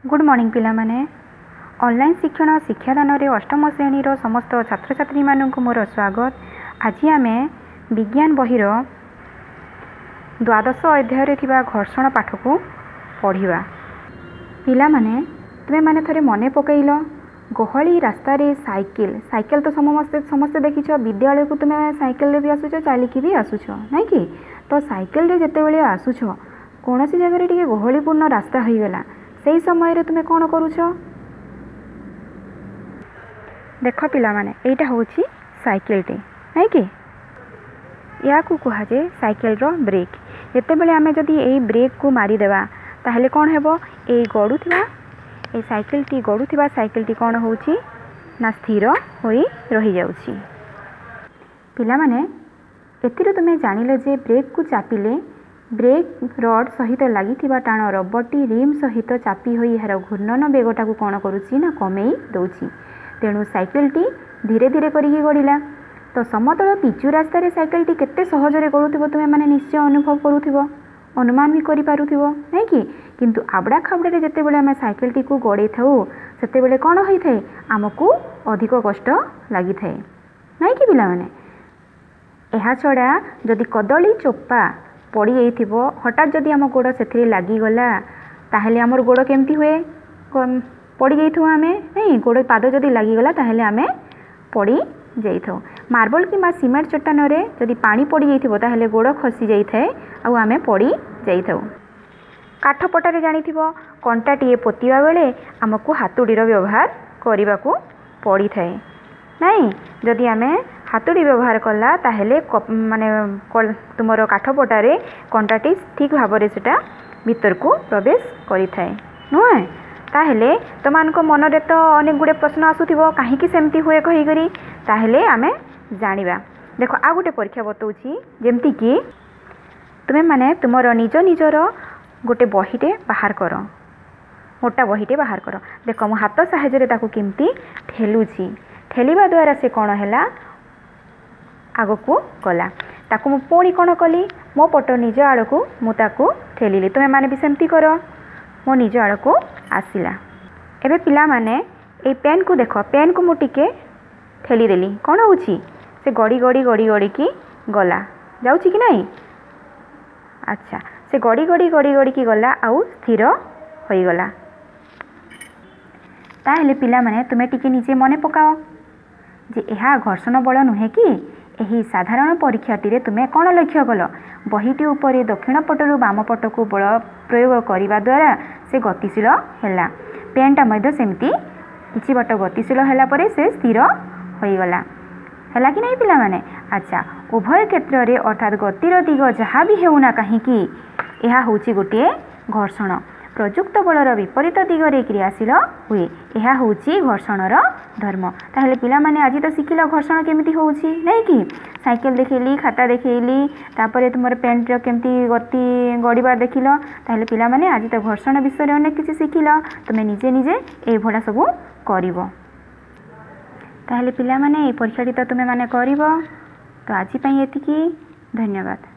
Good morning ପିଲାମାନେ। Online ଶିକ୍ଷଣ ଶିକ୍ଷାଦାନରେ ଅଷ୍ଟମ ଶ୍ରେଣୀର ସମସ୍ତ ଛାତ୍ରଛାତ୍ରୀମାନଙ୍କୁ ମୋର ସ୍ୱାଗତ। ଆଜି ଆମେ ବିଜ୍ଞାନ ବହିର ଦ୍ୱାଦଶ ଅଧ୍ୟାୟରେ ଥିବା ଘର୍ଷଣ ପାଠକୁ ପଢ଼ିବା। ପିଲାମାନେ, ତୁମେମାନେ ଥରେ ମନେ ପକାଇଲ, ଗହଳି ରାସ୍ତାରେ ସାଇକେଲ, ସାଇକେଲ ତ ସମସ୍ତେ ସମସ୍ତେ ଦେଖିଛ। ବିଦ୍ୟାଳୟକୁ ତୁମେ ସାଇକେଲରେ ବି ଆସୁଛ, ଚାଲିକି ବି ଆସୁଛ, ନାଇଁ କି? ତ ସାଇକେଲରେ ଯେତେବେଳେ ଆସୁଛ, କୌଣସି ଜାଗାରେ ଟିକେ ଗହଳିପୂର୍ଣ୍ଣ ରାସ୍ତା ହୋଇଗଲା, ସେହି ସମୟରେ ତୁମେ କ'ଣ କରୁଛ? ଦେଖ ପିଲାମାନେ, ଏଇଟା ହେଉଛି ସାଇକେଲଟେ, ନାଇଁ କି? ଏହାକୁ କୁହାଯାଏ ସାଇକେଲର ବ୍ରେକ୍। ଯେତେବେଳେ ଆମେ ଯଦି ଏଇ ବ୍ରେକ୍କୁ ମାରିଦେବା, ତାହେଲେ କ'ଣ ହେବ? ଏଇ ଗଡ଼ୁଥିବା ଏଇ ସାଇକେଲଟି, ଗଡ଼ୁଥିବା ସାଇକେଲଟି କ'ଣ ହେଉଛି ନା ସ୍ଥିର ହୋଇ ରହିଯାଉଛି। ପିଲାମାନେ, ଏଥିରୁ ତୁମେ ଜାଣିଲ ଯେ ବ୍ରେକ୍କୁ ଚାପିଲେ ବ୍ରେକ୍ ରଡ଼୍ ସହିତ ଲାଗିଥିବା ଟାଣ ରବରଟି ରିମ୍ ସହିତ ଚାପି ହୋଇ ଏହାର ଘୂର୍ଣ୍ଣନ ବେଗଟାକୁ କ'ଣ କରୁଛି ନା କମେଇ ଦେଉଛି। ତେଣୁ ସାଇକେଲଟି ଧୀରେ ଧୀରେ କରିକି ଗଡ଼ିଲା। ତ ସମତଳ ପିଚୁ ରାସ୍ତାରେ ସାଇକେଲଟି କେତେ ସହଜରେ ଗଡ଼ୁଥିବ, ତୁମେମାନେ ନିଶ୍ଚୟ ଅନୁଭବ କରୁଥିବ, ଅନୁମାନ ବି କରିପାରୁଥିବ, ନାଇଁ କି? କିନ୍ତୁ ଆବଡ଼ା ଖାବଡ଼ାରେ ଯେତେବେଳେ ଆମେ ସାଇକେଲଟିକୁ ଗଡ଼େଇଥାଉ, ସେତେବେଳେ କ'ଣ ହୋଇଥାଏ? ଆମକୁ ଅଧିକ କଷ୍ଟ ଲାଗିଥାଏ, ନାଇଁ କି ପିଲାମାନେ? ଏହାଛଡ଼ା ଯଦି କଦଳୀ ଚୋପା ପଡ଼ିଯାଇଥିବ, ହଠାତ୍ ଯଦି ଆମ ଗୋଡ଼ ସେଥିରେ ଲାଗିଗଲା, ତାହେଲେ ଆମର ଗୋଡ଼ କେମିତି ହୁଏ? ପଡ଼ିଯାଇଥାଉ ଆମେ, ନାଇଁ? ଗୋଡ଼ ପାଦ ଯଦି ଲାଗିଗଲା, ତାହେଲେ ଆମେ ପଡ଼ି ଯାଇଥାଉ। ମାର୍ବଲ କିମ୍ବା ସିମେଣ୍ଟ ଚଟାଣରେ ଯଦି ପାଣି ପଡ଼ିଯାଇଥିବ, ତାହେଲେ ଗୋଡ଼ ଖସି ଯାଇଥାଏ ଆଉ ଆମେ ପଡ଼ି ଯାଇଥାଉ। କାଠପଟାରେ ଜାଣିଥିବ, କଣ୍ଟାଟିଏ ପୋତିବା ବେଳେ ଆମକୁ ହାତୁଡ଼ିର ବ୍ୟବହାର କରିବାକୁ ପଡ଼ିଥାଏ, ନାଇଁ? ଯଦି ଆମେ ହାତୁଡ଼ି ବ୍ୟବହାର କଲା, ତାହେଲେ ମାନେ ତୁମର କାଠପଟାରେ କଣ୍ଟାଟି ଠିକ୍ ଭାବରେ ସେଟା ଭିତରକୁ ପ୍ରବେଶ କରିଥାଏ, ନୁହେଁ? ତାହେଲେ ତୁମମାନଙ୍କ ମନରେ ତ ଅନେକ ଗୁଡ଼ିଏ ପ୍ରଶ୍ନ ଆସୁଥିବ, କାହିଁକି ସେମିତି ହୁଏ କହିକରି। ତାହେଲେ ଆମେ ଜାଣିବା। ଦେଖ, ଆଉ ଗୋଟେ ପରୀକ୍ଷା ବତାଉଛି। ଯେମିତିକି ତୁମେମାନେ ତୁମର ନିଜ ନିଜର ଗୋଟେ ବହିଟେ ବାହାର କର, ମୋଟା ବହିଟେ ବାହାର କର। ଦେଖ, ମୁଁ ହାତ ସାହାଯ୍ୟରେ ତାକୁ କେମିତି ଠେଲୁଛି। ଠେଲିବା ଦ୍ୱାରା ସେ କ'ଣ ହେଲା? ଆଗକୁ ଗଲା। ତାକୁ ମୁଁ ପୁଣି କ'ଣ କଲି? ମୋ ପଟ ନିଜ ଆଡ଼କୁ ମୁଁ ତାକୁ ଠେଲିଲି। ତୁମେମାନେ ବି ସେମିତି କର। ମୋ ନିଜ ଆଡ଼କୁ ଆସିଲା। ଏବେ ପିଲାମାନେ, ଏଇ ପେନ୍କୁ ଦେଖ। ପେନ୍କୁ ମୁଁ ଟିକେ ଠେଲିଦେଲି, କ'ଣ ହେଉଛି? ସେ ଗଡ଼ି ଗଡ଼ି ଗଡ଼ି ଗଡ଼ିକି ଗଲା। ଯାଉଛି କି ନାହିଁ? ଆଚ୍ଛା, ସେ ଗଡ଼ି ଗଡ଼ି ଗଡ଼ି ଗଡ଼ିକି ଗଲା ଆଉ ସ୍ଥିର ହୋଇଗଲା। ତାହେଲେ ପିଲାମାନେ, ତୁମେ ଟିକେ ନିଜେ ମନେ ପକାଅ ଯେ ଏହା ଘର୍ଷଣ ବଳ ନୁହେଁ କି? ଏହି ସାଧାରଣ ପରୀକ୍ଷାଟିରେ ତୁମେ କ'ଣ ଲକ୍ଷ୍ୟ କଲ? ବହିଟି ଉପରେ ଦକ୍ଷିଣ ପଟରୁ ବାମ ପଟକୁ ବଳ ପ୍ରୟୋଗ କରିବା ଦ୍ୱାରା ସେ ଗତିଶୀଳ ହେଲା। ପେନ୍ଟା ମଧ୍ୟ ସେମିତି କିଛି ବାଟ ଗତିଶୀଳ ହେଲା ପରେ ସେ ସ୍ଥିର ହୋଇଗଲା। ହେଲା କି ନାହିଁ ପିଲାମାନେ? ଆଚ୍ଛା, ଉଭୟ କ୍ଷେତ୍ରରେ, ଅର୍ଥାତ୍ ଗତିର ଦିଗ ଯାହା ବି ହେଉନା କାହିଁକି, ଏହା ହେଉଛି ଗୋଟିଏ ଘର୍ଷଣ। ପ୍ରଯୁକ୍ତ ବଳର ବିପରୀତ ଦିଗରେ କ୍ରିୟାଶୀଳ ହୁଏ। ଏହା ହେଉଛି ଘର୍ଷଣର ଧର୍ମ। ତାହେଲେ ପିଲାମାନେ, ଆଜି ତ ଶିଖିଲ ଘର୍ଷଣ କେମିତି ହେଉଛି, ନାଇଁ କି? ସାଇକେଲ ଦେଖେଇଲି, ଖାତା ଦେଖେଇଲି, ତାପରେ ତୁମର ପେନ୍ର କେମିତି ଗତି ଗଡ଼ିବାର ଦେଖିଲ। ତାହେଲେ ପିଲାମାନେ, ଆଜି ତ ଘର୍ଷଣ ବିଷୟରେ ଅନେକ କିଛି ଶିଖିଲ। ତୁମେ ନିଜେ ନିଜେ ଏଇଭଳିଆ ସବୁ କରିବ। ତାହେଲେ ପିଲାମାନେ, ଏଇ ପରୀକ୍ଷାଟି ତ ତୁମେମାନେ କରିବ। ତ ଆଜି ପାଇଁ ଏତିକି। ଧନ୍ୟବାଦ।